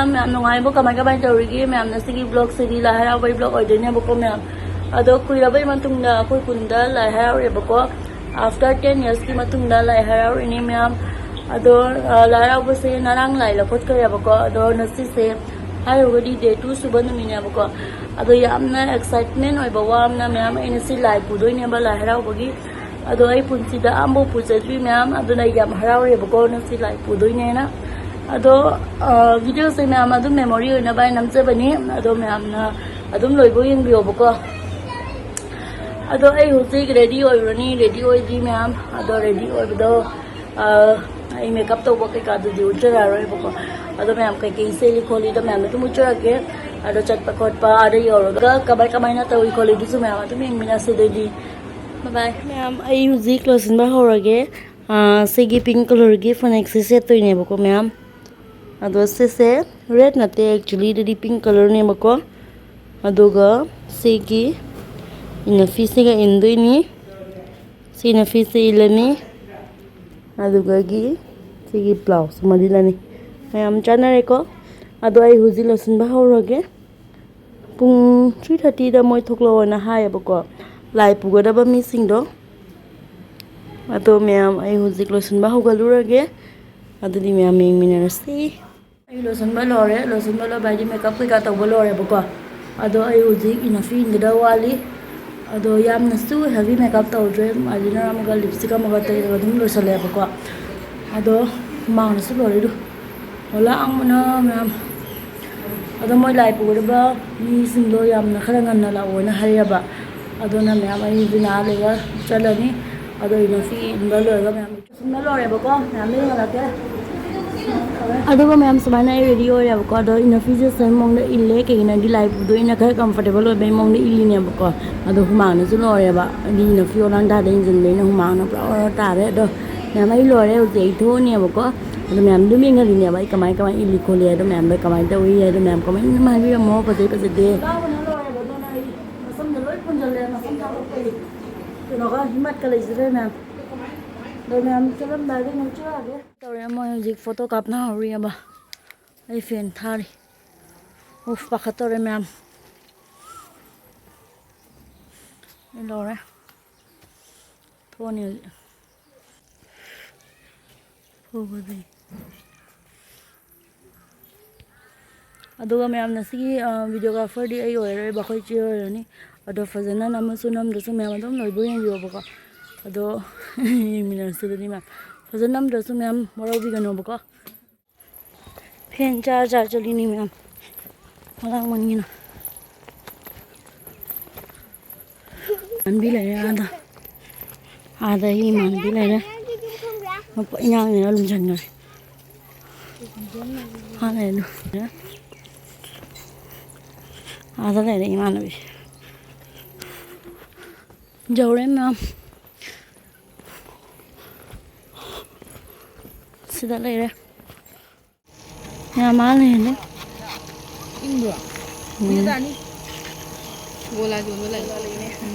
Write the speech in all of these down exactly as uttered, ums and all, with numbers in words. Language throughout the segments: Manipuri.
ꯃꯌꯥꯝ ꯅꯨꯡꯉꯥꯏꯕ ꯀꯃꯥꯏ ꯀꯃꯥꯏꯅ ꯇꯧꯔꯤꯒꯦ? ꯃꯌꯥꯝꯅ ꯁꯤꯒꯤ vlogꯁꯤꯗꯤ ꯂꯥꯏ ꯍꯔꯥꯎꯕꯒꯤ vlog ꯑꯣꯏꯗꯣꯏꯅꯦꯕꯀꯣ ꯃꯌꯥꯝ꯫ ꯑꯗꯣ ꯀꯨꯏꯔꯕꯩ ꯃꯇꯨꯡꯗ ꯑꯩꯈꯣꯏ ꯈꯨꯟꯗ ꯂꯥꯏ ꯍꯔꯥꯎꯔꯦꯕꯀꯣ꯫ After ten yearsꯀꯤ ꯃꯇꯨꯡꯗ ꯂꯥꯏ ꯍꯔꯥꯎꯔꯤꯅꯦ ꯃꯌꯥꯝ꯫ ꯑꯗꯣ, ꯑ, ꯂꯥꯏ ꯍꯔꯥꯎꯕꯁꯦ ꯉꯔꯥꯡ ꯂꯥꯏ ꯂꯧꯈꯠꯈ꯭ꯔꯦꯕꯀꯣ꯫ ꯑꯗꯣ ꯉꯁꯤꯁꯦ ꯍꯥꯏꯔꯨꯔꯒꯗꯤ day two ꯁꯨꯕ ꯅꯨꯃꯤꯠꯅꯦꯕꯀꯣ꯫ ꯑꯗꯣ ꯌꯥꯝꯅ excitement ꯑꯣꯏꯕ ꯋꯥ ꯑꯃꯅ ꯃꯌꯥꯝ, ꯑꯩꯅ ꯁꯤ ꯂꯥꯏ ꯄꯨꯗꯣꯏꯅꯦꯕ ꯂꯥꯏ ꯍꯔꯥꯎꯕꯒꯤ꯫ ꯑꯗꯣ ꯑꯩ ꯄꯨꯟꯁꯤꯗ ꯑꯝꯐꯥꯎ ꯄꯨꯖꯗ꯭ꯔꯤ ꯃꯌꯥꯝ, ꯑꯗꯨꯅ ꯑꯩ ꯌꯥꯝ ꯍꯔꯥꯎꯔꯦꯕꯀꯣ ꯉꯁꯤ ꯂꯥꯏ ꯄꯨꯗꯣꯏꯅꯦꯅ꯫ ꯑꯗꯣ, ꯑ, videoꯁꯦ ꯃꯌꯥꯝ ꯑꯗꯨꯝ memory ꯑꯣꯏꯅꯕ ꯑꯩ ꯅꯝꯖꯕꯅꯤ꯫ ꯑꯗꯣ ꯃꯌꯥꯝꯅ ꯑꯗꯨꯝ ꯂꯣꯏꯕꯧ ꯌꯦꯡꯕꯤꯌꯣꯕꯀꯣ꯫ ꯑꯗꯣ ꯑꯩ ꯍꯧꯖꯤꯛ ready ꯑꯣꯏꯔꯨꯔꯅꯤ꯫ Ready ꯑꯣꯏꯗ꯭ꯔꯤ ꯃꯌꯥꯝ꯫ ꯑꯗꯣ ready ꯑꯣꯏꯕꯗꯣ, ꯑ, ꯑꯩ makeup ꯇꯧꯕ ꯀꯩꯀꯥꯗꯨꯗꯤ ꯎꯠꯆꯔꯛꯑꯔꯣꯏꯕꯀꯣ꯫ ꯑꯗꯣ ꯃꯌꯥꯝ ꯀꯩꯀꯩ ꯁꯦꯠꯂꯤ ꯈꯣꯠꯂꯤꯗꯣ ꯃꯌꯥꯝꯗꯣ ꯑꯗꯨꯝ ꯎꯠꯆꯔꯛꯀꯦ꯫ ꯑꯗꯣ ꯆꯠꯄ ꯈꯣꯠꯄ, ꯑꯥꯗ ꯌꯧꯔꯒ ꯀꯃꯥꯏ ꯀꯃꯥꯏꯅ ꯇꯧꯏ ꯈꯣꯠꯂꯤꯗꯨꯁꯨ ꯃꯌꯥꯝ ꯑꯗꯨꯝ ꯌꯦꯡꯃꯤꯟꯅꯁꯦ ꯑꯗꯨꯗꯤ꯫ Bye bye꯫ ꯃꯌꯥꯝ, ꯑꯩ ꯍꯧꯖꯤꯛ ꯂꯣꯏꯁꯤꯟꯕ ꯍꯧꯔꯒꯦ꯫ ꯑ, ꯁꯤꯒꯤ pink colourꯒꯤ ꯐꯅꯦꯛꯁꯦ ꯁꯦꯠꯇꯣꯏꯅꯦꯕꯀꯣ ꯃꯌꯥꯝ꯫ ꯑꯗꯣ ꯁꯤꯁꯦ red ꯅꯠꯇꯦ, actually ꯑꯗꯨꯗꯤ pink colourꯅꯦꯕꯀꯣ꯫ ꯑꯗꯨꯒ ꯁꯤꯒꯤ ꯏꯟꯅꯐꯤꯁꯤꯒ ꯏꯟꯗꯣꯏꯅꯤ꯫ ꯁꯤ ꯏꯟꯅꯐꯤꯁꯤ ꯏꯜꯂꯅꯤ꯫ ꯑꯗꯨꯒꯒꯤ ꯁꯤꯒꯤ ꯕ꯭ꯂꯥꯎꯁ ꯑꯃ ꯂꯤꯠꯂꯅꯤ꯫ ꯃꯌꯥꯝ ꯆꯥꯟꯅꯔꯦꯀꯣ꯫ ꯑꯗꯣ ꯑꯩ ꯍꯧꯖꯤꯛ ꯂꯣꯏꯁꯤꯟꯕ ꯍꯧꯔꯒꯦ꯫ ꯄꯨꯡ three thirtyꯗ ꯃꯣꯏ ꯊꯣꯛꯂꯛꯑꯣꯅ ꯍꯥꯏꯌꯦꯕꯀꯣ, ꯂꯥꯏ ꯄꯨꯒꯗꯕ ꯃꯤꯁꯤꯡꯗꯣ꯫ ꯑꯗꯣ ꯃꯌꯥꯝ, ꯑꯩ ꯍꯧꯖꯤꯛ ꯂꯣꯏꯁꯤꯟꯕ ꯍꯧꯒꯠꯂꯨꯔꯒꯦ꯫ ꯑꯗꯨꯗꯤ ꯃꯌꯥꯝ ꯌꯦꯡꯃꯤꯟꯅꯔꯁꯤ꯫ ꯑꯩ ꯂꯣꯏꯁꯤꯟꯕ ꯂꯣꯏꯔꯦ꯫ ꯂꯣꯏꯁꯤꯟꯕ ꯂꯣꯏꯕ ꯍꯥꯏꯗꯤ makeup ꯀꯩꯀꯥ ꯇꯧꯕ ꯂꯣꯏꯔꯦꯕꯀꯣ꯫ ꯑꯗꯣ ꯑꯩ ꯍꯧꯖꯤꯛ ꯏꯟꯅꯐꯤ ꯏꯟꯒꯗꯕ ꯋꯥꯠꯂꯤ꯫ ꯑꯗꯣ ꯌꯥꯝꯅꯁꯨ heavy makeup ꯇꯧꯗ꯭ꯔꯦ꯫ Eyeliner ꯑꯃꯒ lipstick ꯑꯃꯒ ꯇꯩꯔꯒ ꯑꯗꯨꯝ ꯂꯣꯏꯁꯤꯜꯂꯦꯕꯀꯣ꯫ ꯑꯗꯣ ꯍꯨꯃꯥꯡꯅꯁꯨ ꯂꯣꯏꯔꯦ ꯑꯗꯨ꯫ ꯑꯣ, ꯂꯥꯡꯕꯅ ꯃꯌꯥꯝ꯫ ꯑꯗꯣ ꯃꯣꯏ ꯂꯥꯏ ꯄꯨꯒꯗꯕ ꯃꯤꯁꯤꯡꯗꯣ ꯌꯥꯝꯅ ꯈꯔ ꯉꯟꯅ ꯂꯥꯛꯑꯣꯅ ꯍꯥꯏꯔꯕ꯫ ꯑꯗꯨꯅ ꯃꯌꯥꯝ ꯑꯩ ꯍꯧꯖꯤꯛ ꯉꯥꯏꯍꯥꯛ ꯂꯩꯔꯒ ꯆꯠꯂꯅꯤ꯫ ꯑꯗꯣ ꯏꯟꯅꯐꯤ ꯏꯟꯕ ꯂꯣꯏꯔꯒ ꯃꯌꯥꯝ ꯁꯤꯟꯕ ꯂꯣꯏꯔꯦꯕꯀꯣ, ꯃꯌꯥꯝ ꯌꯦꯡꯍꯜꯂꯛꯀꯦ꯫ ꯑꯗꯨꯒ ꯃꯌꯥꯝ ꯁꯨꯃꯥꯏꯅ ꯑꯩ ready ꯑꯣꯏꯔꯦꯕꯀꯣ꯫ ꯑꯗꯣ ꯏꯟꯅꯐꯤꯁꯦ ꯁꯨꯃꯥꯏ ꯃꯑꯣꯡꯗ ꯏꯜꯂꯦ꯫ ꯀꯩꯒꯤꯅꯣ ꯍꯥꯏꯗꯤ ꯂꯥꯏ ꯄꯨꯗꯣꯏꯅ ꯈꯔ comfortable ꯑꯣꯏꯕꯒꯤ ꯃꯑꯣꯡꯗ ꯏꯜꯂꯤꯅꯦꯕꯀꯣ꯫ ꯑꯗꯣ ꯍꯨꯃꯥꯡꯅꯁꯨ ꯂꯣꯏꯔꯦꯕ, ꯍꯥꯏꯗꯤ ꯏꯟꯅꯐꯤ ꯑꯣꯂꯥꯡ ꯇꯥꯗ ꯏꯟꯁꯤꯟꯕꯅꯤꯅ ꯍꯨꯃꯥꯡꯅ ꯄꯨꯔꯥ ꯑꯣꯔ ꯇꯥꯔꯦ꯫ ꯑꯗꯣ ꯃꯌꯥꯝ ꯑꯩ ꯂꯣꯏꯔꯦ, ꯍꯧꯖꯤꯛ ꯑꯩ ꯊꯣꯛꯑꯅꯦꯕꯀꯣ꯫ ꯑꯗꯣ ꯃꯌꯥꯝ ꯑꯗꯨꯝ ꯌꯦꯡꯍꯜꯂꯤꯅꯦꯕ ꯑꯩ ꯀꯃꯥꯏ ꯀꯃꯥꯏ ꯏꯜꯂꯤ ꯈꯣꯠꯂꯤ ꯍꯥꯏꯗꯣ꯫ ꯃꯌꯥꯝꯗ ꯀꯃꯥꯏꯅ ꯇꯧꯏ ꯍꯥꯏꯗꯣ ꯃꯌꯥꯝ comment ꯑꯗꯨꯝ ꯍꯥꯏꯕꯤꯔꯝꯃꯣ꯫ ꯐꯖꯩ ꯐꯖꯗꯦ꯫ ꯂꯥꯡꯕꯅ ꯂꯣꯏꯔꯦꯕ, ꯑꯗꯨꯅ ꯑꯩ ꯃꯁꯝꯗ ꯂꯣꯏ ꯄꯨꯟꯁꯤꯜꯂꯦ꯫ ꯃꯁꯝ ꯊꯥꯗꯣꯛꯄꯒꯤ ꯀꯩꯅꯣꯒ ꯍꯤꯃꯠꯀ ꯂꯩꯖꯗ꯭ꯔꯦ ꯃꯌꯥꯝ꯫ ꯑꯗꯣ ꯃꯌꯥꯝ ꯆꯠꯂꯝꯗꯥꯏꯗ ꯑꯃꯨꯛ ꯆꯨꯔꯛꯑꯒꯦ꯫ ꯇꯧꯔꯦ, ꯃꯣꯏ ꯍꯧꯖꯤꯛ photo ꯀꯥꯞꯅꯍꯧꯔꯤꯑꯕ꯫ ꯑꯩ ꯐꯦꯟ ꯊꯥꯔꯤ꯫ ꯎꯐ, ꯄꯥꯈꯠꯇꯧꯔꯦ ꯃꯌꯥꯝ꯫ ꯑꯩ ꯂꯧꯔꯦ꯫ ꯊꯣꯛꯑꯅꯤ ꯍꯧꯖꯤꯛ꯫ ꯐꯨꯕꯗꯤ꯫ ꯑꯗꯨꯒ ꯃꯌꯥꯝꯅ ꯁꯤꯒꯤ, ꯑ, videographerꯗꯤ ꯑꯩ ꯑꯣꯏꯔꯔꯣꯏꯕ, ꯑꯩꯈꯣꯏ ꯆꯦ ꯑꯣꯏꯔꯅꯤ꯫ ꯑꯗꯣ ꯐꯖꯅ ꯅꯝꯃꯁꯨ ꯅꯝꯗ꯭ꯔꯁꯨ ꯃꯌꯥꯝ ꯑꯗꯨꯝ ꯂꯣꯏꯕꯧ ꯌꯦꯡꯕꯤꯌꯣꯕꯀꯣ꯫ ꯑꯗꯣ ꯌꯦꯡꯃꯤꯟꯅꯔꯁꯤ ꯑꯗꯨꯗꯤ ꯃꯌꯥꯝ꯫ ꯐꯖꯅ ꯅꯝꯗ꯭ꯔꯁꯨ ꯃꯌꯥꯝ ꯋꯥꯔꯧꯕꯤꯒꯅꯣꯕꯀꯣ꯫ ꯐꯦꯟ ꯆꯥꯔ ꯆꯥꯔ ꯆꯠꯂꯤꯅꯤ ꯃꯌꯥꯝ꯫ ꯃꯂꯥꯡ ꯃꯅꯤꯅ꯫ ꯏꯃꯥꯟꯅꯕꯤ ꯂꯩꯔꯦ ꯑꯥꯗ꯫ ꯑꯥꯗ ꯑꯩ ꯏꯃꯥꯟꯅꯕꯤ ꯂꯩꯔꯦ꯫ ꯃꯄꯣꯠ ꯏꯟꯖꯥꯡꯅꯤꯅ ꯂꯨꯝꯁꯟꯈ꯭ꯔꯦ꯫ ꯑꯥ ꯂꯩꯔꯦ ꯑꯗꯨ꯫ ꯑꯥꯗ ꯂꯩꯔꯦ ꯏꯃꯥꯟꯅꯕꯤ꯫ ꯌꯧꯔꯦ ꯃꯌꯥꯝ꯫ ꯁꯤꯗ ꯂꯩꯔꯦ꯫ ꯌꯥꯝ ꯃꯥꯜꯂꯦꯅꯦ꯫ ꯏꯪꯕ꯭ꯔꯣ? ꯎꯝ꯫ ꯏꯪꯉꯖꯥꯠꯅꯤ꯫ ꯕꯣꯂꯥ ꯌꯣꯟꯕ ꯂꯩ꯫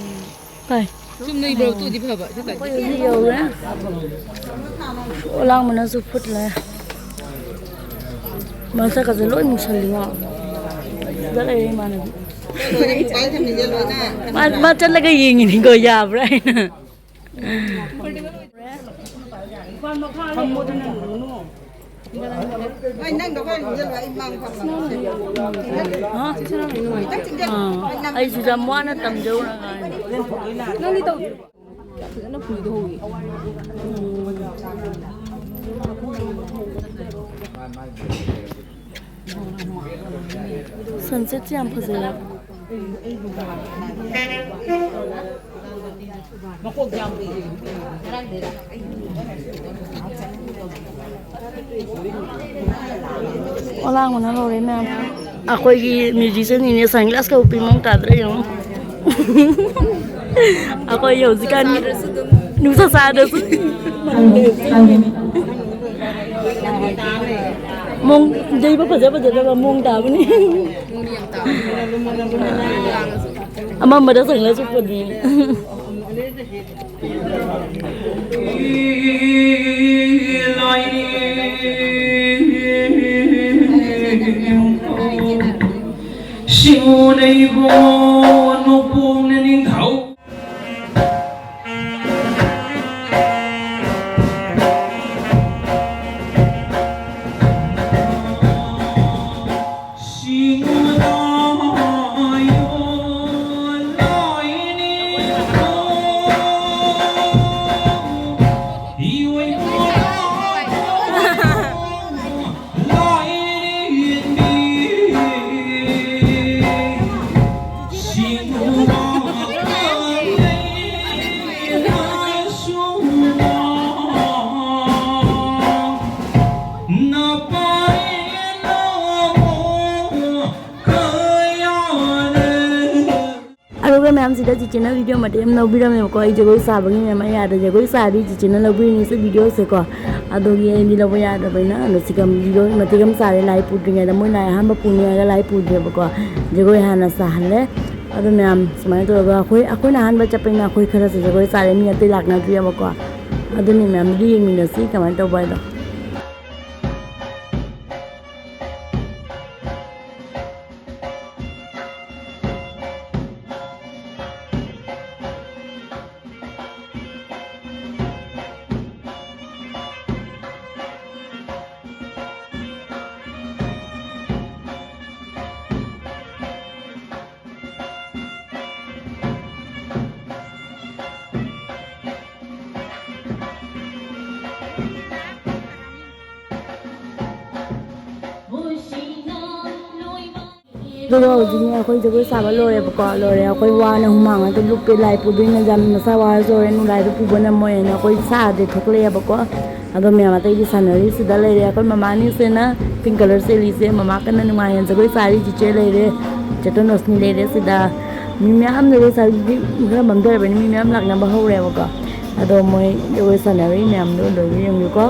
ꯀꯥꯏ? ꯆꯨꯝꯅꯩ ꯕ꯭ꯔꯣꯛꯇꯨꯗꯤ ꯐꯕ, ꯑꯗꯨ ꯇꯥꯏꯞꯇ꯫ ꯑꯩꯈꯣꯏ ꯍꯧꯖꯤꯛ ꯌꯧꯔꯦ꯫ ꯑꯣꯂꯥꯡꯕꯅꯁꯨ ꯐꯨꯠꯂꯦ꯫ ꯃꯁꯛꯀꯁꯦ ꯂꯣꯏ ꯃꯨꯁꯜꯂꯤꯉꯣ꯫ ꯁꯤꯗ ꯂꯩꯔꯦ ꯏꯃꯥꯟꯅꯕꯤ꯫ ꯂꯣꯏꯅ ꯃꯣꯕꯥꯏꯜ ꯊꯝꯃꯤꯁꯦ ꯂꯣꯏꯅ꯫ ꯃꯥ, ꯃꯥ ꯆꯠꯂꯒ ꯌꯦꯡꯉꯤꯅꯤꯀꯣ, ꯌꯥꯕ꯭ꯔꯥ ꯍꯥꯏꯅ꯫ ꯍꯣꯏ, ꯅꯪꯗꯣ ꯈꯔ ꯌꯣꯝꯁꯤꯜꯂꯣ, ꯑꯩ ꯃꯥꯡ ꯐꯝꯃꯒꯦ꯫ ꯍꯥ? ꯑꯥ, ꯑꯩꯁꯨ ꯌꯥꯝ ꯋꯥꯅ ꯇꯝꯖꯧꯔꯒ꯫ ꯅꯪꯗꯤ ꯇꯧ-, ꯐꯖꯅ ꯄꯨꯏꯗꯣ ꯍꯧꯏ꯫ Sunsetꯁꯦ ꯌꯥꯝ ꯐꯖꯩꯌꯦ꯫ ꯑꯣꯂꯥꯡꯕꯅ ꯂꯧꯔꯦ ꯃꯌꯥꯝ꯫ ꯑꯩꯈꯣꯏꯒꯤ musicianꯅꯤꯅꯦ, sunglassꯀ ꯎꯞꯄꯤ ꯃꯑꯣꯡ ꯇꯥꯗ꯭ꯔꯥ ꯌꯦꯡꯉꯨ꯫ ꯑꯩꯈꯣꯏ ꯍꯧꯖꯤꯛꯀꯥꯟꯒꯤ ꯅꯨꯡꯁꯥ ꯁꯥꯗ꯭ꯔꯁꯨ꯫ ꯃꯑꯣꯡ ꯌꯩꯕ ꯐꯖ ꯐꯖꯗꯕ ꯃꯑꯣꯡ ꯇꯥꯕꯅꯤ꯫ ꯑꯃꯝꯕꯗ sunglass ꯎꯞꯄꯗꯤ꯫ ꯁꯤꯡꯉꯨꯗ ꯏꯕꯨꯡꯉꯣ ꯅꯣꯡꯄꯣꯛꯅ ꯅꯤꯡꯊꯧ꯫ ꯁꯤꯡꯉꯨꯗ ꯏꯕꯨꯡꯉꯣ ꯂꯥꯏꯅꯤꯡꯊꯧ꯫ ꯏꯑꯣꯏ ꯑꯗꯨꯒ ꯃꯌꯥꯝꯁꯤꯗ ꯆꯤꯆꯦꯅ ꯚꯤꯗꯤꯑꯣ ꯃꯇꯦꯛ ꯑꯃ ꯂꯧꯕꯤꯔꯝꯃꯦꯕꯀꯣ꯫ ꯑꯩ ꯖꯒꯣꯏ ꯁꯥꯕꯒꯤ ꯃꯌꯥꯝ ꯑꯩ ꯑꯥꯗ ꯖꯒꯣꯏ ꯁꯥꯔꯤ ꯆꯤꯆꯦꯅ ꯂꯧꯕꯤꯔꯤꯅꯤꯁꯦ ꯚꯤꯗꯤꯑꯣꯁꯦꯀꯣ꯫ ꯑꯗꯨꯒꯤ ꯑꯩꯗꯤ ꯂꯧꯕ ꯌꯥꯗꯕꯅꯤꯅ ꯑꯗꯣ ꯁꯤꯒ ꯚꯤꯗꯤꯑꯣ ꯃꯇꯦꯛ ꯑꯃ ꯁꯥꯔꯦ꯫ ꯂꯥꯏ ꯄꯨꯗ꯭ꯔꯤꯉꯩꯗ ꯃꯣꯏ ꯂꯥꯏ ꯑꯍꯥꯟꯕ ꯄꯨꯅꯤ ꯍꯥꯏꯔꯒ ꯂꯥꯏ ꯄꯨꯗ꯭ꯔꯦꯕꯀꯣ꯫ ꯖꯒꯣꯏ ꯍꯥꯟꯅ ꯁꯥꯍꯜꯂꯦ꯫ ꯑꯗꯨ ꯃꯌꯥꯝ ꯁꯨꯃꯥꯏꯅ ꯇꯧꯔꯒ ꯑꯩꯈꯣꯏ ꯑꯩꯈꯣꯏꯅ ꯑꯍꯥꯟꯕ ꯆꯠꯄꯅꯤꯅ ꯑꯩꯈꯣꯏ ꯈꯔꯁꯨ ꯖꯒꯣꯏ ꯁꯥꯔꯦ꯫ ꯃꯤ ꯑꯇꯩ ꯂꯥꯛꯅꯗ꯭ꯔꯤꯑꯕꯀꯣ꯫ ꯑꯗꯨꯅꯤ ꯃꯌꯥꯝꯗꯨ ꯌꯦꯡꯃꯤꯟꯅꯁꯤ ꯀꯃꯥꯏꯅ ꯇꯧꯕ ꯍꯥꯏꯗꯣ꯫ ꯑꯗꯨꯒ ꯍꯧꯖꯤꯛꯅꯦ ꯑꯩꯈꯣꯏ ꯖꯒꯣꯏ ꯁꯥꯕ ꯂꯣꯏꯔꯦꯕꯀꯣ꯫ ꯂꯣꯏꯔꯦ, ꯑꯩꯈꯣꯏ ꯋꯥꯅ ꯍꯨꯃꯥꯡ ꯉꯥꯛꯇ ꯂꯨꯞꯄꯦ꯫ ꯂꯥꯏ ꯄꯨꯗꯣꯏꯅ ꯌꯥꯝ ꯃꯁꯥ ꯋꯥꯔꯁꯨ ꯍꯣꯔꯦꯟ ꯂꯥꯏꯗꯣ ꯄꯨꯕ ꯉꯝꯃꯣꯏꯅ ꯑꯩꯈꯣꯏ ꯁꯥꯗꯦ ꯊꯣꯛꯂꯛꯑꯦꯕꯀꯣ꯫ ꯑꯗꯣ ꯃꯌꯥꯝ ꯑꯇꯩꯗꯤ ꯁꯥꯟꯅꯔꯤ꯫ ꯁꯤꯗ ꯂꯩꯔꯦ ꯑꯩꯈꯣꯏ ꯃꯃꯥꯅꯤ ꯁꯤꯅ pink colour ꯁꯦꯠꯂꯤꯁꯦ꯫ ꯃꯃꯥ ꯀꯟꯅ ꯅꯨꯡꯉꯥꯏꯅ ꯖꯒꯣꯏ ꯁꯥꯔꯤ꯫ ꯆꯤꯆꯦ ꯂꯩꯔꯦ, ꯆꯦꯇꯟ ꯔꯣꯁꯅꯤ ꯂꯩꯔꯦ꯫ ꯁꯤꯗ ꯃꯤ ꯃꯌꯥꯝ ꯖꯒꯣꯏ ꯁꯥꯔꯤ꯫ ꯈꯔ ꯃꯝꯗꯣꯔꯕꯅꯤ, ꯃꯤ ꯃꯌꯥꯝ ꯂꯥꯛꯅꯕ ꯍꯧꯔꯦꯕꯀꯣ꯫ ꯑꯗꯣ ꯃꯣꯏ ꯖꯒꯣꯏ ꯁꯥꯟꯅꯔꯤ ꯃꯌꯥꯝꯗꯣ ꯂꯣꯏꯅ ꯌꯦꯡꯕꯤꯌꯨꯀꯣ꯫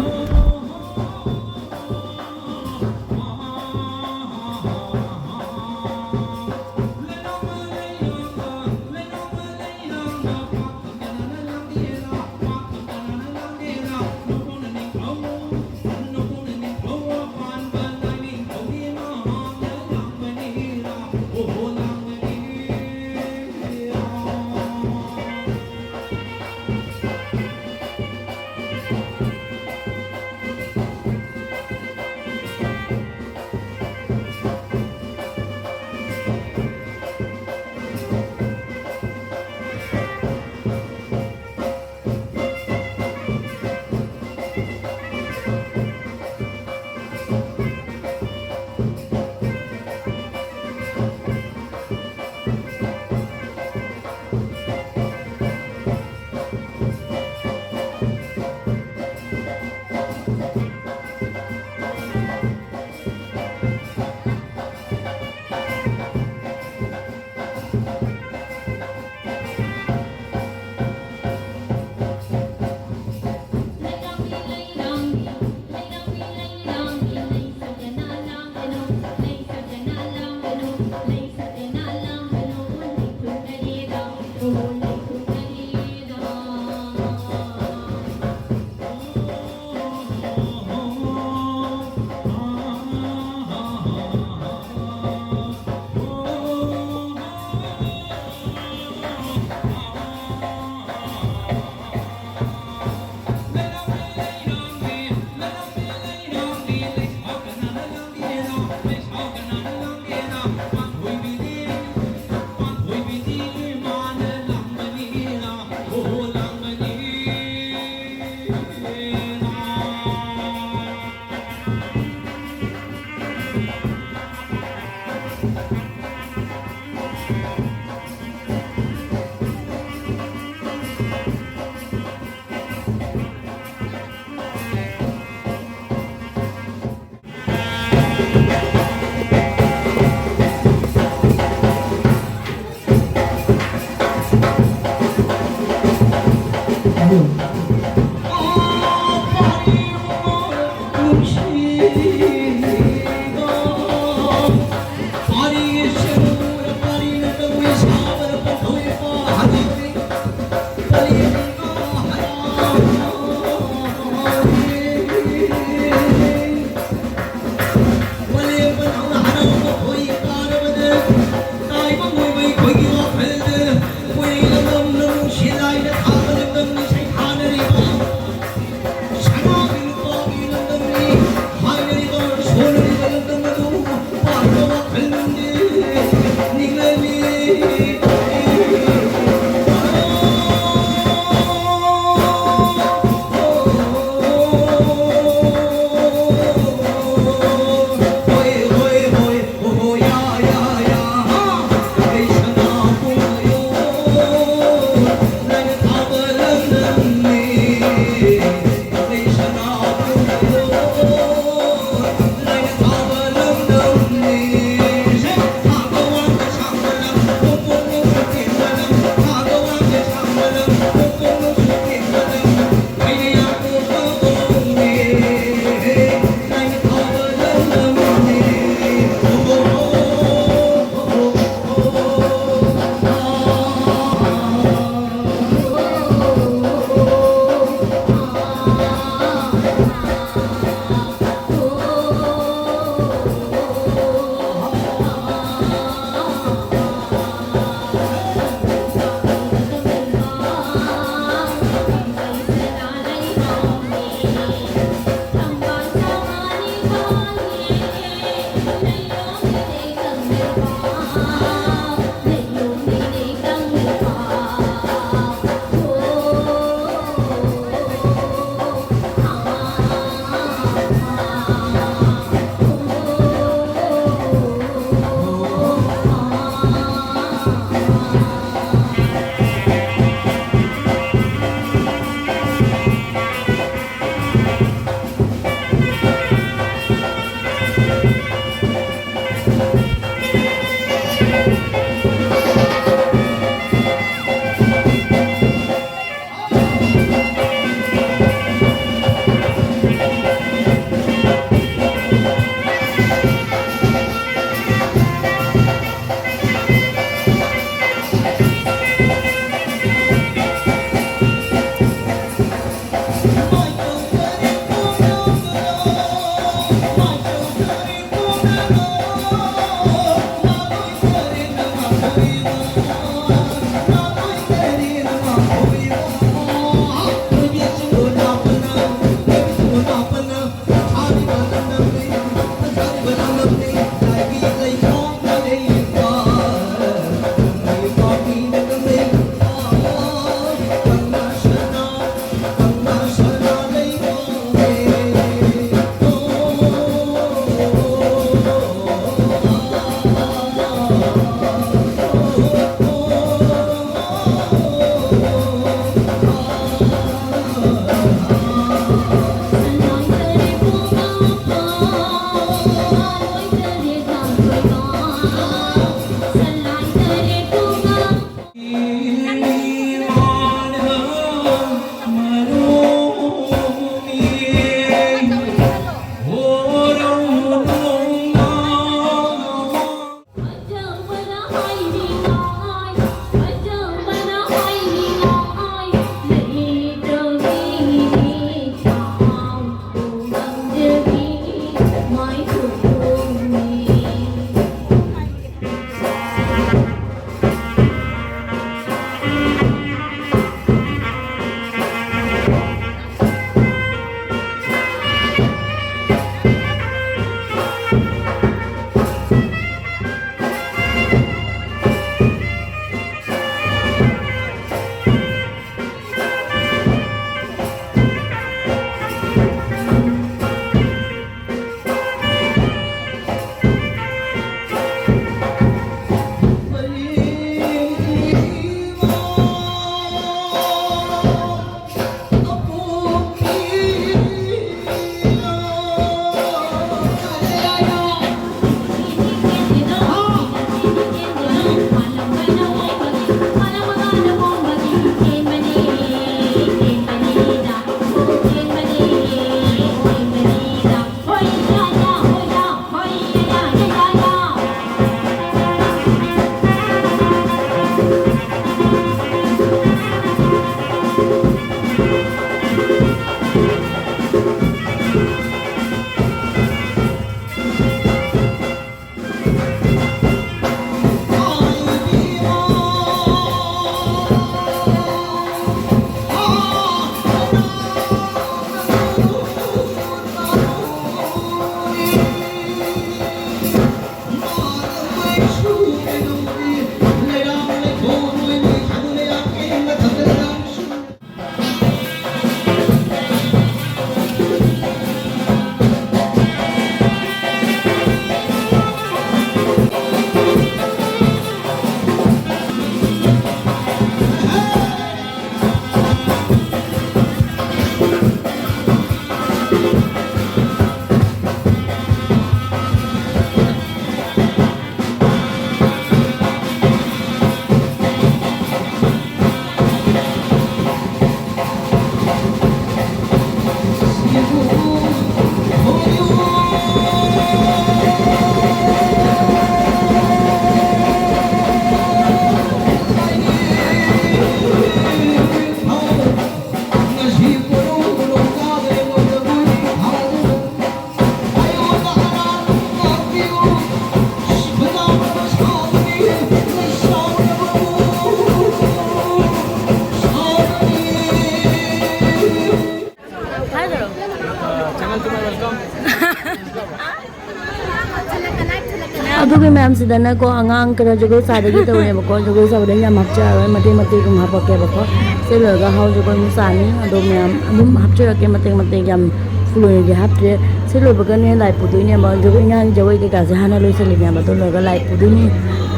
ꯑꯗꯨꯒꯤ ꯃꯌꯥꯝꯁꯤꯗꯅꯀꯣ, ꯑꯉꯥꯡ ꯈꯔ ꯖꯒꯣꯏ ꯁꯥꯗꯒꯤ ꯇꯧꯔꯦꯕꯀꯣ꯫ ꯖꯒꯣꯏ ꯁꯥꯕꯗ ꯌꯥꯝ ꯍꯥꯞꯆꯔꯔꯣꯏ, ꯃꯇꯦꯛ ꯃꯇꯦꯛ ꯑꯗꯨꯝ ꯍꯥꯞꯄꯛꯀꯦꯕꯀꯣ꯫ ꯁꯤ ꯂꯣꯏꯔꯒ ꯍꯥꯎ ꯖꯒꯣꯏ ꯑꯃꯨꯛ ꯁꯥꯅꯤ꯫ ꯑꯗꯣ ꯃꯌꯥꯝ ꯑꯗꯨꯝ ꯍꯥꯞꯆꯔꯛꯀꯦ ꯃꯇꯦꯛ ꯃꯇꯦꯛ, ꯌꯥꯝ ꯐꯨꯜ ꯑꯣꯏꯅꯗꯤ ꯍꯥꯞꯇ꯭ꯔꯦ꯫ ꯁꯤ ꯂꯣꯏꯕꯒꯅꯦ ꯂꯥꯏ ꯄꯨꯗꯣꯏꯅꯦꯕ꯫ ꯖꯒꯣꯏ, ꯏꯟꯖꯥꯡ ꯖꯒꯣꯏ ꯀꯩꯀꯥꯁꯦ ꯍꯥꯟꯅ ꯂꯣꯏꯁꯤꯜꯂꯤꯅꯦꯕ꯫ ꯑꯗꯨ ꯂꯣꯏꯔꯒ ꯂꯥꯏ ꯄꯨꯗꯣꯏꯅꯤ꯫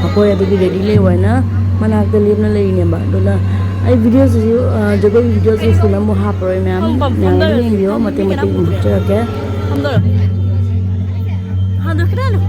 ꯑꯩꯈꯣꯏ ꯑꯗꯨꯒꯤ ꯔꯦꯗꯤ ꯂꯩꯌꯣ ꯍꯥꯏꯅ ꯃꯅꯥꯛꯇ ꯂꯦꯞꯅ ꯂꯩꯔꯤꯅꯦꯕ꯫ ꯑꯗꯨꯅ ꯑꯩ ꯚꯤꯗꯤꯑꯣꯁꯤꯁꯨ, ꯑ, ꯖꯒꯣꯏꯒꯤ ꯚꯤꯗꯤꯑꯣꯁꯤ ꯐꯨꯜ ꯑꯃꯨꯛ ꯍꯥꯞꯄꯔꯣꯏ ꯃꯌꯥꯝ꯫ ꯐꯝ-, ꯐꯝ-, ꯃꯌꯥꯝ ꯑꯗꯨꯝ ꯐꯝꯗꯔꯁꯦ, ꯌꯦꯡꯕꯤꯌꯣ, ꯐꯝ-, ꯃꯇꯦꯛ ꯃꯇꯦꯛ ꯑꯗꯨꯝ ꯍꯥꯞꯆꯔꯛꯀꯦ꯫ ꯐꯝꯗꯔꯣ꯫ ꯍꯟꯗꯣꯛꯈꯤꯗꯥꯅꯨ꯫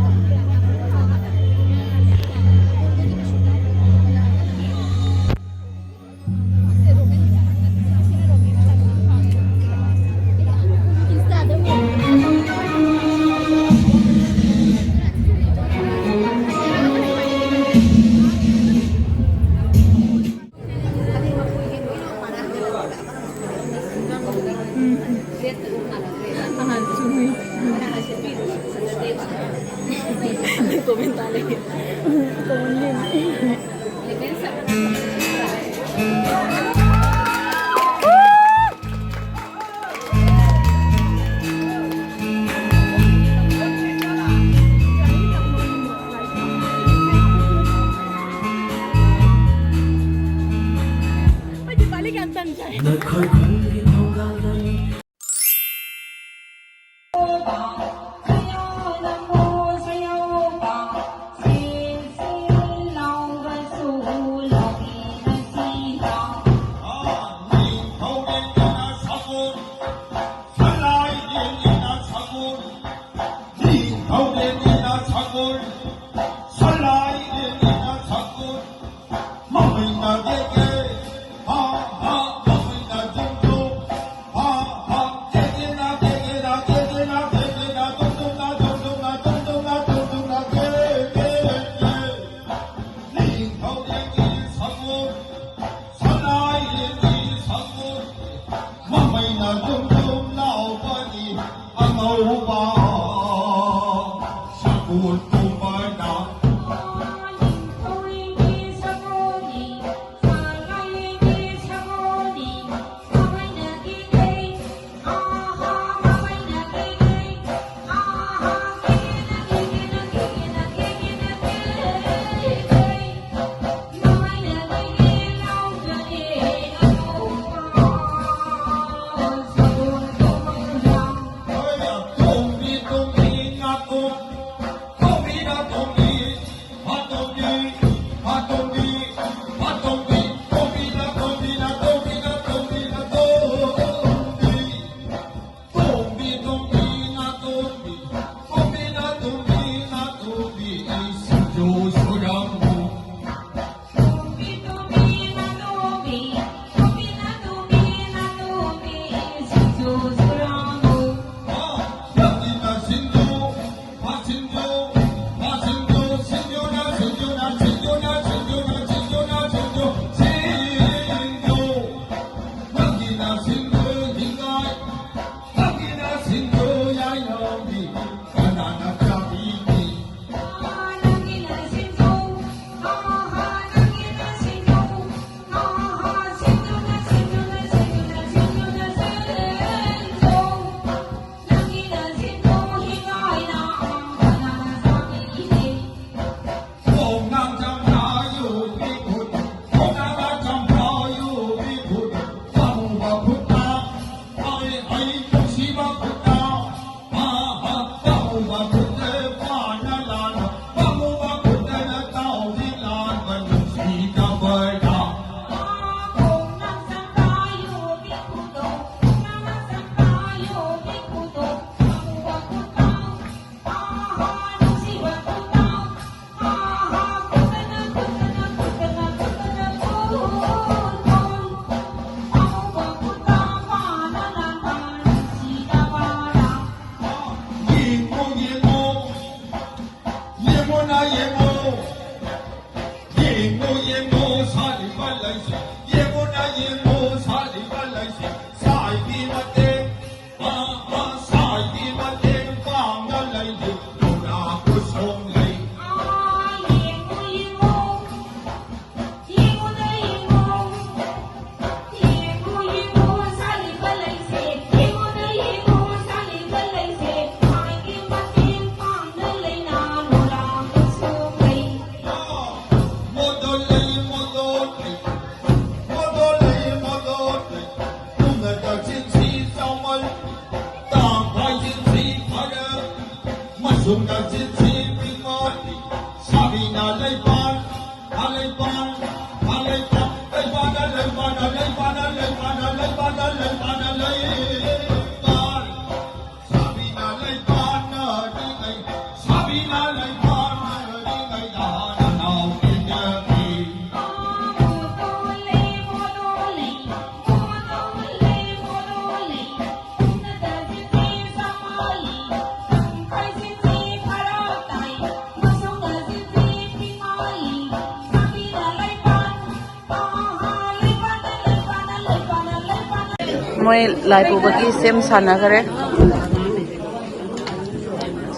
ꯃꯣꯏ ꯂꯥꯏ ꯄꯨꯕꯒꯤ ꯁꯦꯝ ꯁꯥꯟꯅꯈꯔꯦ꯫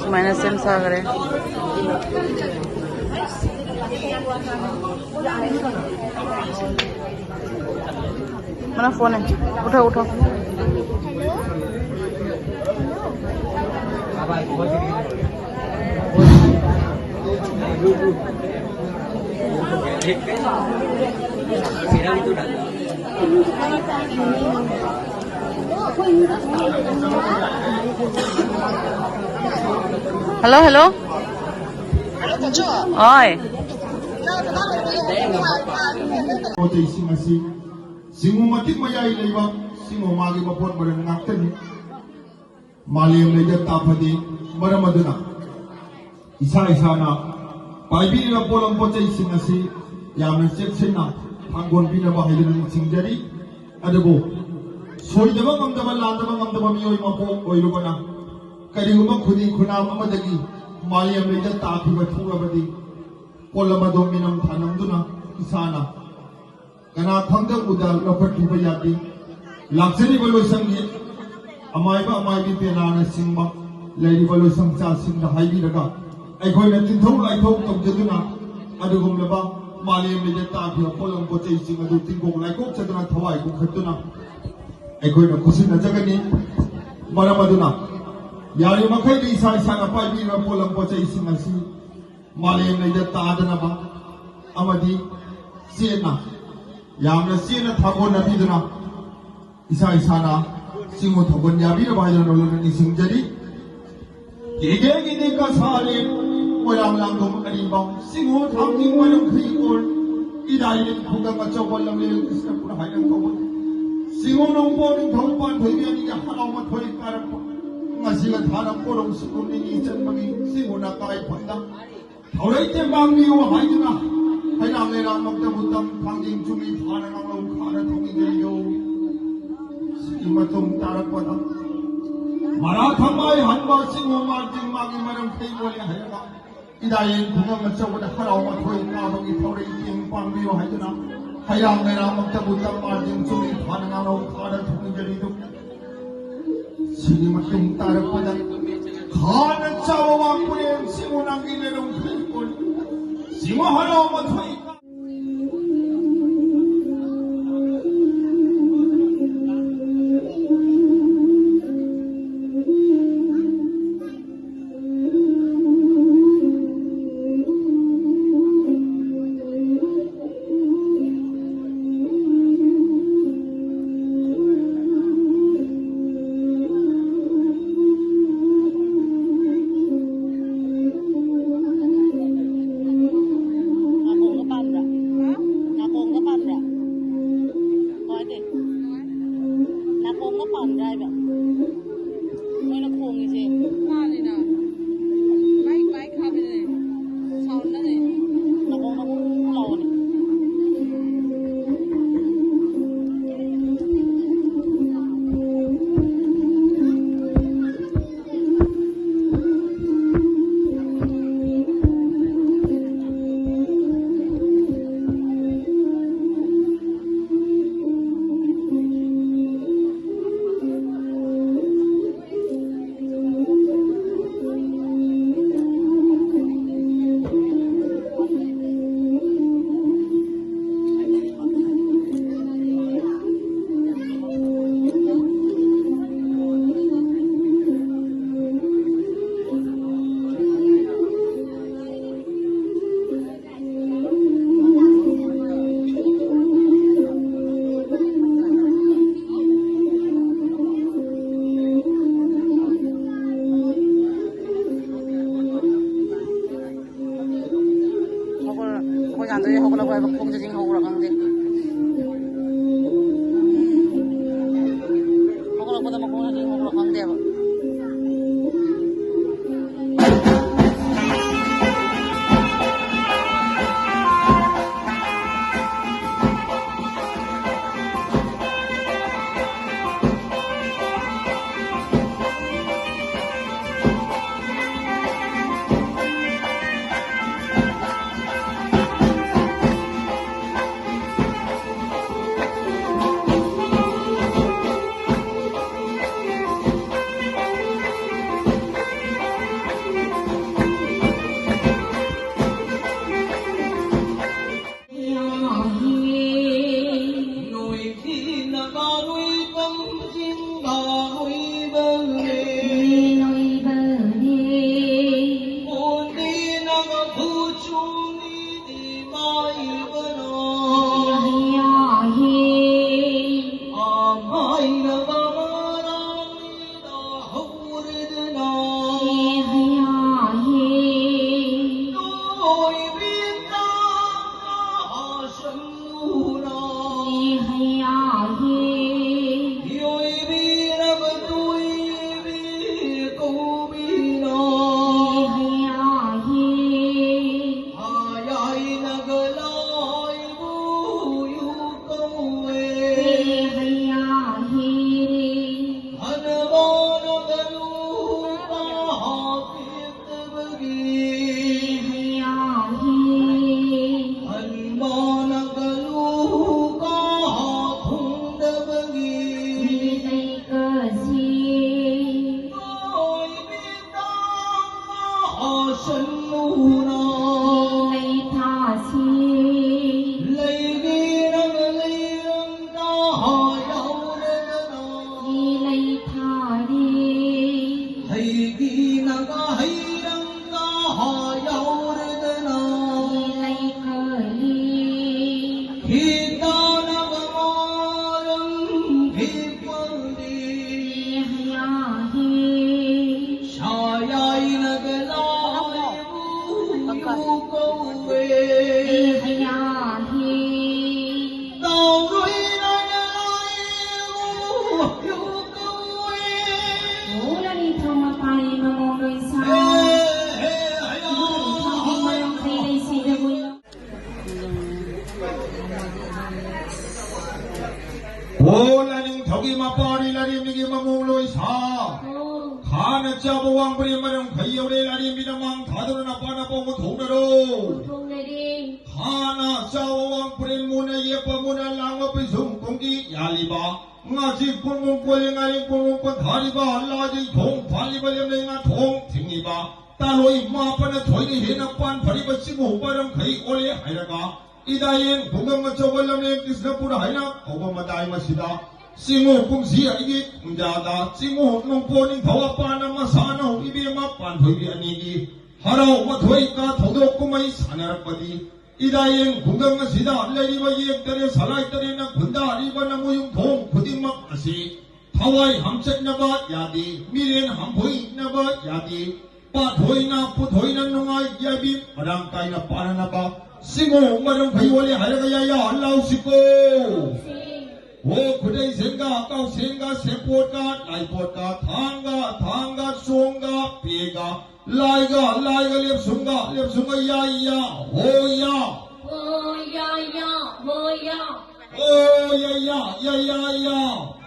ꯁꯨꯃꯥꯏꯅ ꯁꯦꯝ ꯁꯥꯈꯔꯦ꯫ ꯃꯅꯥ ꯐꯣꯟ ꯍꯦ꯫ ꯎꯊꯣ, ꯎꯊꯣ꯫ Hello, hello. Oi. ꯄꯣꯠ ꯆꯩꯁꯤꯡ ꯑꯁꯤ ꯆꯤꯡꯉꯨ ꯃꯇꯤꯛ ꯃꯌꯥꯏ ꯂꯩꯕ ꯆꯤꯡꯉꯨ ꯃꯥꯒꯤ ꯃꯄꯣꯠ ꯃꯔꯟ ꯉꯥꯛꯇꯅꯤ꯫ ꯃꯥꯂꯦꯝ ꯂꯩꯗ ꯇꯥꯐꯗꯦ꯫ ꯃꯔꯝ ꯑꯗꯨꯅ ꯏꯁꯥ ꯏꯁꯥꯅ ꯄꯥꯏꯕꯤꯔꯤꯕ ꯄꯣꯠꯂꯝ ꯄꯣꯠ ꯆꯩꯁꯤꯡ ꯑꯁꯤ ꯌꯥꯝꯅ ꯆꯦꯛꯁꯤꯟꯅ ꯊꯥꯡꯒꯣꯟꯕꯤꯅꯕ ꯍꯥꯏꯗꯨꯅ ꯅꯤꯡꯁꯤꯡꯖꯔꯤ꯫ ꯑꯗꯨꯕꯨ ꯁꯣꯏꯗꯕ ꯉꯝꯗꯕ, ꯂꯥꯟꯗꯕ ꯉꯝꯗꯕ ꯃꯤꯑꯣꯏ ꯃꯄꯣꯛ ꯑꯣꯏꯔꯨꯕꯅ ꯀꯔꯤꯒꯨꯝꯕ ꯈꯨꯗꯤꯡ ꯈꯨꯅꯥꯝ ꯑꯃꯗꯒꯤ ꯃꯥꯂꯦꯝ ꯂꯩꯗ ꯇꯥꯈꯤꯕ ꯊꯣꯛꯂꯕꯗꯤ ꯄꯣꯠꯂꯝ ꯑꯗꯨ ꯃꯤꯅꯝ ꯊꯥꯅꯝꯗꯨꯅ ꯏꯁꯥꯅ ꯀꯅꯥ ꯈꯪꯗ ꯎꯗ ꯂꯧꯈꯠꯄꯤꯕ ꯌꯥꯗꯦ꯫ ꯂꯥꯛꯆꯔꯤꯕ ꯂꯣꯏꯁꯪꯒꯤ ꯑꯃꯥꯏꯕ ꯑꯃꯥꯏꯕꯤ ꯄꯦꯅꯥꯅꯆꯤꯡꯕ ꯂꯩꯔꯤꯕ ꯂꯣꯏꯁꯪ ꯆꯥꯁꯤꯡꯗ ꯍꯥꯏꯕꯤꯔꯒ ꯑꯩꯈꯣꯏꯅ ꯇꯤꯟꯊꯧ ꯂꯥꯏꯊꯧ ꯇꯧꯖꯗꯨꯅ ꯑꯗꯨꯒꯨꯝꯂꯕ ꯃꯥꯂꯦꯝ ꯂꯩꯗ ꯇꯥꯈꯤꯕ ꯄꯣꯠꯂꯝ ꯄꯣꯠ ꯆꯩꯁꯤꯡ ꯑꯗꯨ ꯇꯤꯟꯀꯣꯛ ꯂꯥꯏꯀꯣꯛꯆꯗꯨꯅ ꯊꯋꯥꯏ ꯀꯣꯛꯈꯠꯇꯨꯅ ꯑꯩꯈꯣꯏꯅ ꯈꯨꯠꯁꯤꯟꯅꯖꯒꯅꯤ꯫ ꯃꯔꯝ ꯑꯗꯨꯅ ꯌꯥꯔꯤꯕ ꯃꯈꯩꯗꯤ ꯏꯁꯥ ꯏꯁꯥꯅ ꯄꯥꯏꯕꯤꯔꯤꯕ ꯄꯣꯠꯂꯝ ꯄꯣꯠ ꯆꯩꯁꯤꯡ ꯑꯁꯤ ꯃꯥꯂꯦꯝ ꯂꯩꯗ ꯇꯥꯗꯅꯕ ꯑꯃꯗꯤ ꯆꯦꯠꯅ, ꯌꯥꯝꯅ ꯆꯦꯠꯅ ꯊꯥꯒꯣꯟꯅꯕꯤꯗꯨꯅ ꯏꯁꯥ ꯏꯁꯥꯅ ꯆꯤꯡꯉꯨ ꯊꯧꯒꯟ ꯌꯥꯕꯤꯔꯕ ꯍꯥꯏꯗꯨꯅ ꯅꯣꯂꯨꯛꯅ ꯅꯤꯡꯁꯤꯡꯖꯔꯤ꯫ ꯀꯦꯒꯦꯒꯤꯗꯤ ꯀꯁꯥꯂꯤ ꯃꯣꯏꯔꯥꯡ ꯂꯥꯡꯗꯣꯡ ꯑꯔꯤꯕ ꯁꯤꯡꯉꯣ ꯊꯥꯡꯖꯤꯡ ꯃꯔꯝ ꯈꯩꯀꯣꯜ ꯏꯗꯥꯏ ꯈꯨꯡꯒꯪ ꯑꯆꯧꯕ ꯂꯝꯂꯦꯜ ꯀ꯭ꯔꯤꯁꯅꯄꯨꯔ ꯍꯥꯏꯅ ꯀꯧꯕ ꯁꯤꯡꯉꯣ ꯅꯣꯡꯄꯣꯛ ꯅꯤꯡꯊꯧ ꯄꯥꯟꯊꯣꯏꯕꯤ ꯑꯅꯤꯒꯤ ꯍꯔꯥꯎ ꯃꯊꯣꯏ ꯀꯥꯔꯛꯄ ꯉꯁꯤꯒ ꯊꯥꯅ ꯄꯣꯔꯣꯡ ꯁꯤꯀꯨꯝ ꯅꯤꯅꯤ ꯆꯟꯕꯒꯤ ꯁꯤꯡꯉꯣꯅ ꯀꯥꯏꯐꯝꯗ ꯊꯧꯔꯩ ꯇꯦꯡꯕꯥꯡꯕꯤꯌꯨ ꯍꯥꯏꯗꯨꯅ ꯍꯩꯔꯥꯡ ꯂꯩꯔꯥꯡꯃꯛꯇꯕꯨ ꯇꯝ ꯊꯥꯡꯖꯤꯡ ꯆꯨꯝꯃꯤ ꯐꯥꯅ ꯉꯥꯡꯂꯧ ꯈꯥꯅ ꯊꯧꯅꯤꯖꯔꯤꯌꯣ꯫ ꯁꯤꯒꯤ ꯃꯇꯨꯡ ꯇꯥꯔꯛꯄꯗ ꯃꯔꯥ ꯊꯝꯕꯥꯏ ꯍꯟꯕ ꯁꯤꯡꯉꯣ ꯃꯥꯔꯖꯤꯡ ꯃꯥꯒꯤ ꯃꯔꯝ ꯀꯩ ꯑꯣꯏ ꯍꯥꯏꯔꯒ ꯏꯗꯥꯏꯌꯦꯟ ꯈꯨꯡꯒꯪ ꯑꯆꯧꯕꯗ ꯍꯔꯥꯎ ꯃꯊꯣꯏ ꯀꯥꯕꯒꯤ ꯊꯧꯔꯩ ꯇꯦꯡ ꯄꯥꯡꯕꯤꯌꯨ ꯍꯥꯏꯗꯨꯅ ꯍꯩꯔꯥꯡ ꯂꯩꯔꯥꯡꯃꯛꯇꯕꯨ ꯇꯝ ꯃꯥꯔꯖꯤꯡ ꯆꯨꯝꯃꯤ ꯐꯥꯅ ꯉꯥꯡꯂꯧ ꯈꯥꯅ ꯊꯧꯅꯤꯖꯔꯤꯗꯨ꯫ ꯁꯤꯒꯤ ꯃꯇꯨꯡ ꯇꯥꯔꯛꯄꯗ ꯈꯥꯅ ꯆꯥꯎꯕ ꯋꯥꯡꯄꯨꯔꯦꯟ ꯁꯤꯕꯨ ꯅꯪꯒꯤ ꯂꯩꯔꯧ ꯈꯩꯀꯣꯜ ꯁꯤꯕꯨ ꯍꯔꯥꯎ ꯃꯊꯣꯏ ꯀꯥꯟꯗꯒꯤ ꯍꯧꯒꯠꯂꯛꯄ ꯍꯥꯏꯕ ꯈꯣꯡꯁꯦ ꯆꯤꯡ ꯍꯧꯕ꯭ꯔꯥ ꯈꯪꯗꯦ꯫ ꯍꯧꯒꯠꯂꯛꯄꯗ ꯃꯈꯣꯡꯁꯦ ꯆꯤꯡ ꯍꯧꯕ꯭ꯔꯥ ꯈꯪꯗꯦꯕ꯫ ꯑꯣ ꯂꯥꯏꯅꯤꯡꯊꯧꯒꯤ ꯃꯄꯥꯔꯤ ꯂꯥꯏꯔꯦꯝꯕꯤꯒꯤ ꯃꯃꯣꯡ ꯂꯣꯏꯁꯥ꯫ ꯑꯣ꯫ ꯈꯥꯅ ꯆꯥꯕ ꯋꯥꯡꯕꯔꯤ ꯃꯔꯝ ꯈꯩ ꯌꯧꯔꯦ ꯂꯥꯏꯔꯦꯝꯕꯤꯅ ꯃꯥꯡ ꯊꯥꯗꯨꯅ ꯅꯄꯥ ꯅꯄꯥ ꯃꯨꯊꯣꯛꯅꯔꯣ꯫ ꯃꯨꯊꯣꯛꯅꯔꯦ꯫ ꯈꯥꯅ ꯆꯥꯕ ꯋꯥꯡꯕꯔꯤ ꯃꯨꯅ ꯌꯦꯞꯄ ꯃꯨꯅ ꯂꯥꯡꯕ ꯄꯤꯁꯨꯝ ꯀꯨꯝꯒꯤ ꯌꯥꯜꯂꯤꯕ꯫ ꯉꯥꯁꯤ ꯀꯨꯝꯒꯨꯝ ꯀꯣꯜꯂꯤ ꯉꯥꯔꯤ ꯀꯨꯝꯒꯨꯝ ꯄꯟꯊꯥꯔꯤꯕ ꯂꯥꯖꯤ ꯊꯣꯡ ꯐꯥꯜꯂꯤꯕ ꯂꯦꯝꯂꯩ ꯉꯥ ꯊꯣꯡ ꯊꯤꯡꯉꯤꯕ꯫ ꯇꯥꯂꯣꯏ ꯃꯥꯄꯅ ꯊꯣꯏꯅ ꯍꯦꯟꯅ ꯄꯥꯟ ꯐꯔꯤꯕ ꯁꯤꯕꯨ ꯃꯔꯝ ꯈꯩ ꯑꯣꯜꯂꯦ ꯍꯥꯏꯔꯒ ꯏꯗꯥꯌꯦꯟ ꯈꯨꯡꯒꯪ ꯑꯆꯧꯕ ꯂꯝꯂꯦꯟ ꯀ꯭ꯔꯤꯁꯅꯄꯨꯔ ꯍꯥꯏꯅ ꯀꯧꯕ ꯃꯇꯥꯏ ꯃꯁꯤꯗ ꯆꯤꯡꯉꯨ ꯀꯨꯝꯁꯤ ꯑꯩꯒꯤ ꯈꯨꯟꯖꯥꯗ ꯆꯤꯡꯉꯨ ꯅꯣꯡꯄꯣꯛ ꯅꯤꯡꯊꯧ ꯑꯄꯥꯅ ꯃꯁꯥꯅꯧ ꯏꯕꯦꯝꯃ ꯄꯥꯟꯊꯣꯏꯕꯤ ꯑꯅꯤꯒꯤ ꯍꯔꯥꯎ ꯃꯊꯣꯏ ꯀꯥ ꯊꯧꯗꯣꯛ ꯀꯨꯝꯍꯩ ꯁꯥꯟꯅꯔꯛꯄꯗꯤ ꯏꯗꯥꯌꯦꯟ ꯈꯨꯡꯒꯪ ꯑꯁꯤꯗ ꯂꯩꯔꯤꯕ ꯌꯦꯛ ꯇꯔꯦꯠ ꯁꯂꯥꯏ ꯇꯔꯦꯠꯅ ꯈꯨꯟꯗꯥꯔꯤꯕ ꯅꯃꯣꯏ ꯌꯨꯝꯊꯣꯡ ꯈꯨꯗꯤꯡꯃꯛ ꯑꯁꯤ ꯊꯋꯥꯏ ꯍꯝꯆꯠꯅꯕ ꯌꯥꯗꯦ, ꯃꯤꯔꯦꯟ ꯍꯝꯐꯣꯏꯅꯕ ꯌꯥꯗꯦ꯫ ꯄꯥꯊꯣꯏꯅ ꯄꯨꯊꯣꯏꯅ ꯅꯨꯡꯉꯥꯏ ꯌꯥꯏꯕꯤ ꯃꯔꯥꯡ ꯀꯥꯏꯅ ꯄꯥꯅꯅꯕ ꯁꯤꯡꯉꯨ ꯃꯔꯝ ꯐꯩ ꯑꯣꯜꯂꯦ ꯍꯥꯏꯔꯒ ꯌꯥ ꯌꯥ ꯂꯥꯎꯁꯤꯀꯣ꯫ ꯑꯣ ꯈꯨꯗꯩ ꯁꯦꯡꯒ ꯀꯥꯎꯁꯦꯡꯒ ꯁꯦꯄꯣꯠꯀ ꯂꯥꯏꯄꯣꯠꯀ ꯊꯥꯡꯒ ꯊꯥꯡꯒ ꯆꯣꯡꯒ ꯄꯦꯒ ꯂꯥꯏꯒ ꯂꯥꯏꯒ ꯂꯦꯞꯁꯨꯡꯒ ꯂꯦꯞꯁꯨꯡꯒ ꯌꯥ ꯌꯥ ꯍꯣ ꯌꯥ꯫ ꯍꯣ ꯌꯥ ꯌꯥ ꯍꯣ ꯌꯥ꯫ ꯍꯣ ꯌꯥ ꯌꯥ ꯌꯥ ꯌꯥ ꯌꯥ꯫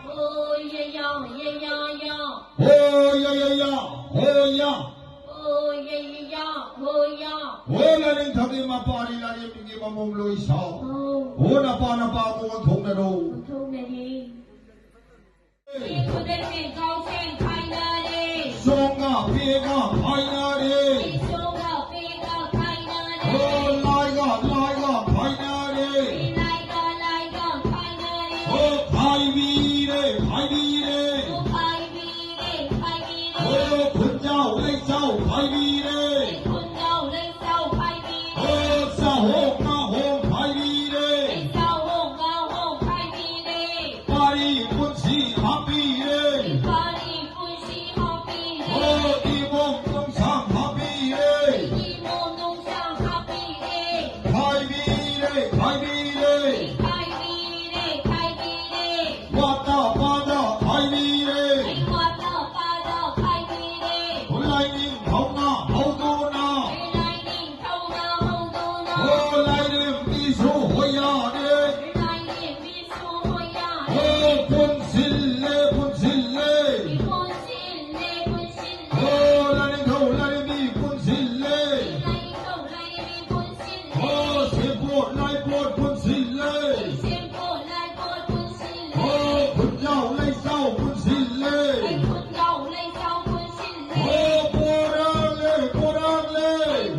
ꯍꯣ ꯌꯥ ꯌꯥ ꯌꯥ ꯌꯥ ꯌꯥ꯫ ꯍꯣ ꯌꯥ ꯌꯥ ꯌꯥ ꯍꯣ ꯌꯥ꯫ ꯍꯣ ꯌꯥ ꯌꯥ ꯌꯥ ꯍꯣ ꯌꯥ꯫ ꯍꯣ ꯂꯥꯏꯅꯤꯡꯊꯧꯒꯤ ꯃꯄꯥꯔꯤ ꯂꯥꯏꯔꯦꯝꯕꯤꯒꯤ ꯃꯃꯣꯡ ꯂꯣꯏꯁꯥ꯫ ꯍꯣ꯫ ꯍꯣ ꯅꯄꯥ ꯅꯄꯥ ꯑꯃꯨꯛ ꯑꯣꯟꯊꯣꯛꯅꯔꯣ꯫ ꯑꯣꯟꯊꯣꯛꯅꯔꯦ꯫ ꯈꯨꯗꯩ ꯁꯦꯡ ꯀꯥꯎ ꯁꯦꯡ ꯈꯥꯏꯅꯔꯦ꯫ ꯁꯣꯡꯒ ꯄꯦꯒ ꯈꯥꯏꯅꯔꯦ꯫ ꯁꯣꯡꯒ ꯄꯦꯒ ꯈꯥꯏꯅꯔꯦ꯫ ꯍꯣ ꯂꯥꯏꯒ ꯂꯥꯏꯒ ꯈꯥꯏꯅꯔꯦ꯫ ꯂꯥꯏꯒ ꯂꯥꯏꯒ ꯈꯥꯏꯅꯔꯦ꯫ ꯍꯣ ꯈꯥꯏꯕꯤꯔꯦ ꯈꯥꯏꯕꯤꯔꯦ꯫ ꯍꯣ ꯈꯥꯏꯕꯤꯔꯦ ꯈꯥꯏꯕꯤꯔꯦ꯫ ꯍꯣ ꯈꯨꯟꯖꯥꯎ ꯂꯩꯆꯥꯎ ꯈꯥꯏꯕꯤꯔꯦ꯫ ꯈꯨꯟꯖꯥꯎ ꯂꯩꯆꯥꯎ ꯈꯥꯏꯕꯤꯔꯦ꯫ ꯍꯣ ꯆꯥꯍꯣꯡ ꯉꯥꯍꯣꯡ ꯈꯥꯏꯕꯤꯔꯦ꯫ ꯆꯥꯍꯣꯡ ꯉꯥꯍꯣꯡ ꯈꯥꯏꯕꯤꯔꯦ꯫ ꯄꯥꯔꯤ ꯄꯨꯟꯁꯤ ꯍꯥꯞꯄꯤꯔꯦ꯫ ꯄꯥꯔꯤ ꯄꯨꯟꯁꯤ ꯍꯥꯞꯄꯤꯔꯦ꯫ ꯍꯣ ꯏꯕꯣꯡ ꯇꯣꯡꯁꯥꯡ ꯍꯥꯞꯄꯤꯔꯦ꯫ ꯂꯥꯏꯄꯣꯠ ꯄꯨꯟꯁꯤꯜꯂꯦ꯫ ꯁꯦꯝꯄꯣ ꯂꯥꯏꯄꯣꯠ ꯄꯨꯟꯁꯤꯜꯂꯦ꯫ ꯍꯣ, ꯈꯨꯟꯖꯥꯎ ꯂꯩꯖꯥꯎ ꯄꯨꯟꯁꯤꯜꯂꯦ꯫ ꯑꯩ ꯈꯨꯟꯖꯥꯎ ꯂꯩꯖꯥꯎ ꯄꯨꯟꯁꯤꯜꯂꯦ꯫ ꯍꯣ, ꯄꯣꯔꯛꯂꯦ, ꯄꯣꯔꯛꯂꯦ꯫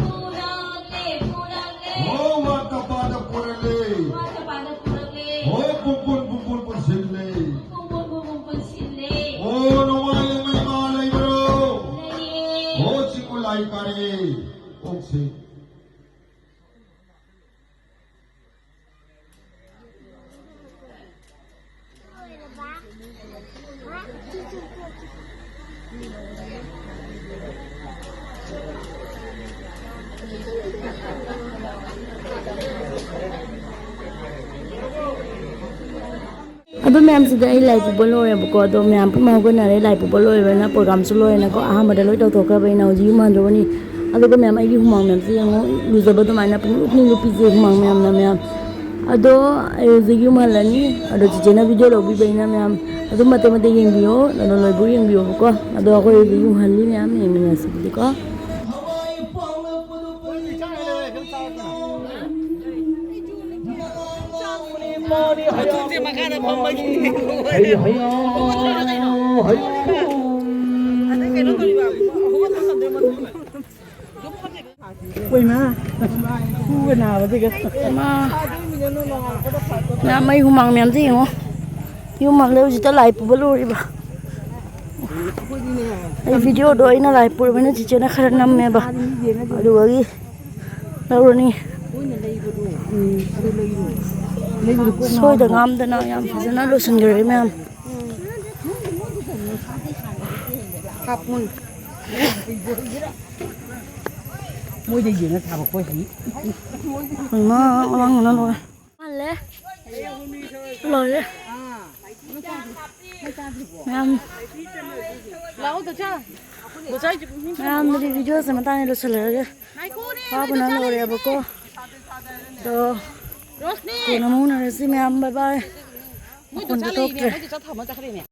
ꯄꯨꯔꯛꯂꯦ, ꯄꯨꯔꯛꯂꯦ꯫ ꯍꯣ, ꯋꯥꯠꯇ ꯄꯥꯗ ꯄꯨꯔꯛꯂꯦ꯫ ꯋꯥꯠꯇ ꯄꯥꯗ ꯄꯨꯔꯛꯂꯦ꯫ ꯍꯣ, ꯄꯨꯡꯄꯨꯟ, ꯄꯨꯡꯄꯨꯟ ꯄꯨꯟꯁꯤꯜꯂꯦ꯫ ꯄꯨꯡꯄꯨꯟ, ꯄꯨꯡꯄꯨꯟ ꯄꯨꯟꯁꯤꯜꯂꯦ꯫ ꯍꯣ, ꯅꯣꯡꯃꯥꯏ ꯂꯩꯃ ꯏꯃꯥ ꯂꯩꯕ꯭ꯔꯣ? ꯂꯩꯌꯦ꯫ ꯍꯣ, ꯆꯤꯡꯒꯨ ꯂꯥꯏ ꯀꯥꯔꯦ꯫ ꯑꯣꯛꯁꯦ꯫ ꯑꯗꯣ ꯃꯌꯥꯝꯁꯤꯗ ꯑꯩ ꯂꯥꯏ ꯄꯨꯕ ꯂꯣꯏꯔꯦꯕꯀꯣ꯫ ꯑꯗꯣ ꯃꯌꯥꯝ ꯄꯨꯟꯅ ꯍꯧꯒꯠꯅꯔꯦ, ꯂꯥꯏ ꯄꯨꯕ ꯂꯣꯏꯔꯕꯅꯤꯅ ꯄ꯭ꯔꯣꯒꯥꯝꯁꯨ ꯂꯣꯏꯔꯦꯅꯀꯣ꯫ ꯑꯍꯥꯟꯕꯗ ꯂꯣꯏ ꯇꯧꯊꯣꯛꯈ꯭ꯔꯕꯅꯤꯅ ꯍꯧꯖꯤꯛ ꯌꯨꯝ ꯍꯟꯗꯣꯔꯅꯤ꯫ ꯑꯗꯨꯒ ꯃꯌꯥꯝ ꯑꯩꯒꯤ ꯍꯨꯃꯥꯡ ꯃꯌꯥꯝꯁꯦ ꯌꯦꯡꯉꯣ, ꯂꯨꯖꯕ ꯑꯗꯨꯃꯥꯏꯅ ꯄꯨꯡꯂꯨꯞ ꯂꯨꯞꯄꯤꯁꯦ ꯍꯨꯃꯥꯡ ꯃꯌꯥꯝꯅ ꯃꯌꯥꯝ꯫ ꯑꯗꯣ ꯑꯩ ꯍꯧꯖꯤꯛ ꯌꯨꯝ ꯍꯜꯂꯅꯤ꯫ ꯑꯗꯣ ꯆꯤꯆꯦꯅ ꯚꯤꯗꯤꯑꯣ ꯂꯧꯕꯤꯕꯅꯤꯅ ꯃꯌꯥꯝ ꯑꯗꯨꯝ ꯃꯇꯦꯛ ꯃꯇꯦꯛ ꯌꯦꯡꯕꯤꯌꯣ, ꯑꯗꯣ ꯂꯣꯏꯕꯨ ꯌꯦꯡꯕꯤꯌꯣꯕꯀꯣ꯫ ꯑꯗꯣ ꯑꯩꯈꯣꯏ ꯍꯧꯖꯤꯛ ꯌꯨꯝ ꯍꯜꯂꯤ, ꯃꯌꯥꯝ ꯌꯦꯡꯃꯤꯟꯅꯁꯤ ꯑꯗꯨꯗꯤꯀꯣ꯫ ꯃꯊꯣꯡꯁꯦ ꯃꯈꯥꯗ ꯐꯝꯕꯒꯤ꯫ ꯑꯗꯩ ꯀꯩꯅꯣ ꯇꯧꯔꯤꯕ, ꯍꯧꯒꯠꯄ ꯉꯝꯗ꯭ꯔꯦ ꯃꯊꯣꯡꯅ꯫ ꯍꯣꯏ ꯃꯥ, ꯈꯨꯒ ꯅꯥꯕꯁꯤꯒ꯫ ꯃꯥ, ꯃꯌꯥꯝ ꯃꯩ ꯍꯨꯃꯥꯡ ꯃꯌꯥꯝꯁꯦ ꯌꯦꯡꯉꯣ꯫ ꯌꯨꯝ ꯍꯜꯂꯦ ꯍꯧꯖꯤꯛꯇ ꯂꯥꯏ ꯄꯨꯕ ꯂꯣꯏꯔꯤꯕ꯫ ꯑꯩ ꯚꯤꯗꯤꯑꯣꯗꯣ ꯑꯩꯅ ꯂꯥꯏ ꯄꯨꯔꯕꯅꯤꯅ ꯆꯤꯆꯦꯅ ꯈꯔ ꯅꯝꯃꯦꯕ꯫ ꯑꯗꯨꯒꯤ ꯂꯧꯔꯅꯤ꯫ ꯁꯣꯏꯗ ꯉꯥꯝꯗꯅ ꯌꯥꯝ ꯐꯖꯅ ꯂꯣꯏꯁꯤꯟꯈ꯭ꯔꯦ ꯃꯌꯥꯝ꯫ ꯃꯣꯏꯗ ꯌꯦꯡꯉ ꯊꯥꯕ ꯑꯩꯈꯣꯏ ꯍꯩ꯫ ꯏꯃꯥ, ꯑꯉꯥꯡꯅ ꯂꯣꯏꯔꯦ꯫ ꯍꯜꯂꯦ꯫ ꯂꯣꯏꯔꯦ꯫ ꯃꯌꯥꯝ꯫ ꯃꯌꯥꯝꯗꯨꯗꯤ ꯚꯤꯗꯤꯑꯣꯁꯦ ꯃꯇꯥꯡ ꯂꯣꯏꯁꯤꯜꯂꯛꯑꯒꯦ꯫ ꯋꯥꯕꯅ ꯂꯣꯏꯔꯦꯕꯀꯣ꯫ ꯑꯗꯣ ꯀꯣꯟꯅ ꯑꯃꯨꯛ ꯎꯅꯔꯁꯤ ꯃꯌꯥꯝ꯫ ꯕꯥꯏ ꯕꯥꯏ꯫ ꯃꯈꯣꯟ ꯊꯣꯛꯇ꯭ꯔꯦ꯫